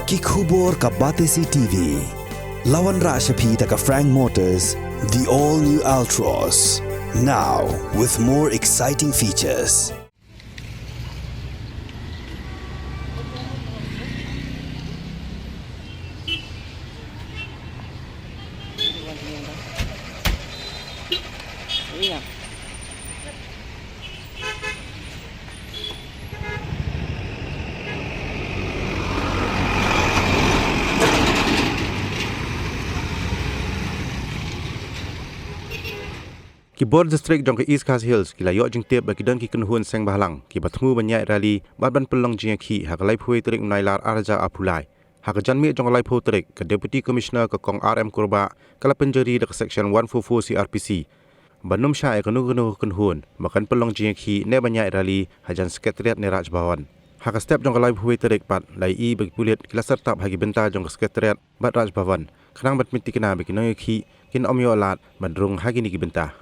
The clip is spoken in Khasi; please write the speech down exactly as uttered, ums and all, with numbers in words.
Ki khubor ka Batesi T V. La wanrah sha phi da ka Frank Motors, the all new Altroz. Now with more exciting features. Ki bor district jong ka East Khasi Hills ki la ïoh jingtip ba ki don ki kynhun seng bhalang kiba thmu ban ïaid rally bad ban pynlong jingïakhih ha ka laiphew tarik u Nailar arhajar arphew lai. Ha ka janmiet jong ka laiphew tarik, ka Deputy Commissioner ka Kong R M Kurbah ka la pynjari da ka Section one four four C R P C ban ym shah ïa kano kano ka kynhun ba kan pynlong jingïakhih ne ban ïaid rally hajan Secretariat ne Raj Bhavan. Ha ka step jong ka laiphew tarik pat, la ïohi ba ki pulit ki la syrtap ha ki bynta jong ka Secretariat bad Raj Bhavan khnang ban pynthikna ba ki nongïakhih kin ym ïoh lad ban rung ha kine ki bynta.